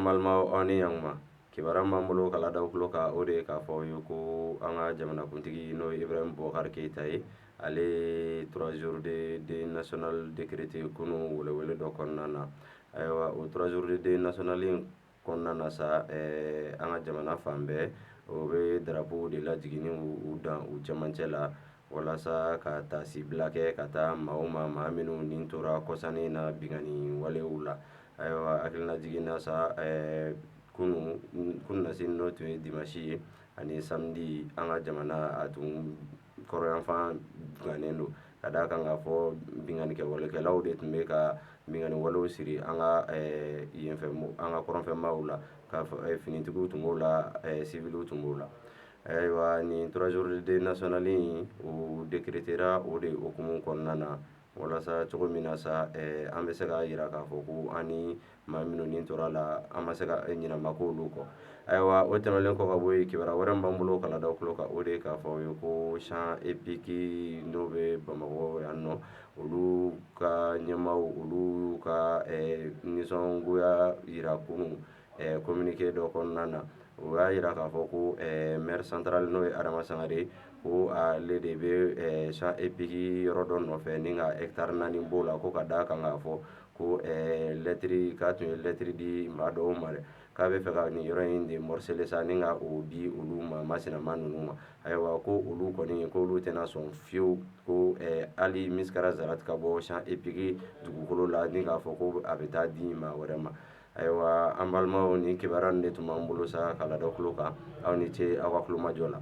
Balimaw, aw ni ɲankuma. Kibaruya min b'an bolo k'a lada aw tulo kan, o de ye k'a fɔ aw ye ko an ka jamanakuntigi, n'o ye Ibrahim Boubacar Keita ye, ale ye 3 jours de deuil national décrété kunun welewele dɔ kɔnɔna na. Ayiwa, o 3 jours de deuil national in kɔnɔna na sa, an ka jamana fan bɛɛ, o bɛ drapeau de lajigin u dan u cɛmancɛ la, walasa ka taasibila kɛ ka taa maa o maa, maa minnu ni tora kɔsannin na binkanni walew la. Ayiwa, hakilina na sa, kunun kununasini, n'o tun ye dimanche ye, ani samedi, an ka jamana a tun kɔrɔyanfan gannen don, ka d'a kan k'a fɔ binkannikɛwalekɛlaw de tun bɛ ka binkanni walew siri an ka yenfɛ, an ka kɔrɔnfɛmaaw la, ka finitigiw tun b'o la, civiliw tun b'o la. Ayiwa, nin 3 jours de deuil national in, o décrétera o de hukumu kɔnɔna na, walasa cogo min na sa, an bɛ se k'a jira k'a fɔ ko an ni maa minnu ni tora la, an ma se ka ɲinama k'olu kɔ. Ayiwa, o tɛmɛnen kɔ ka bɔ yen, kibaruya wɛrɛ min b'an bolo k'a lada tulo kan, o de ye k'a fɔ aw ye ko Champ Épique, n'o bɛ Bamakɔ yan nɔ, olu ka ɲɛmaaw, olu y'u ka nisɔngoya jira kunun communiqué dɔ kɔnɔna na. O y'a jira k'a fɔ ko maire central, n'o ye Adama Sangare, ko ale de bɛ Champ Épique yɔrɔ dɔ nɔfɛ ni ka hectare 4 b'o la, ko ka d'a kan k'a fɔ ko lɛtiri k'a tun ye lɛtiri di maa dɔw ma dɛ, k'a bɛ fɛ ka nin yɔrɔ in de morceler sa ni ka o di olu ma masinama ninnu ma. Ayiwa, ko olu kɔni, k'olu tɛna sɔn fiyewu ko hali misikara zarati ka bɔ Champ Épique dugukolo la ni k'a fɔ ko a bɛ taa di maa wɛrɛ ma. Ayiwa, an balimaw, nin kibaruya nin de tun b'an bolo sa k'a lada tulo kan. Aw ni ce aw ka tulomajɔ la.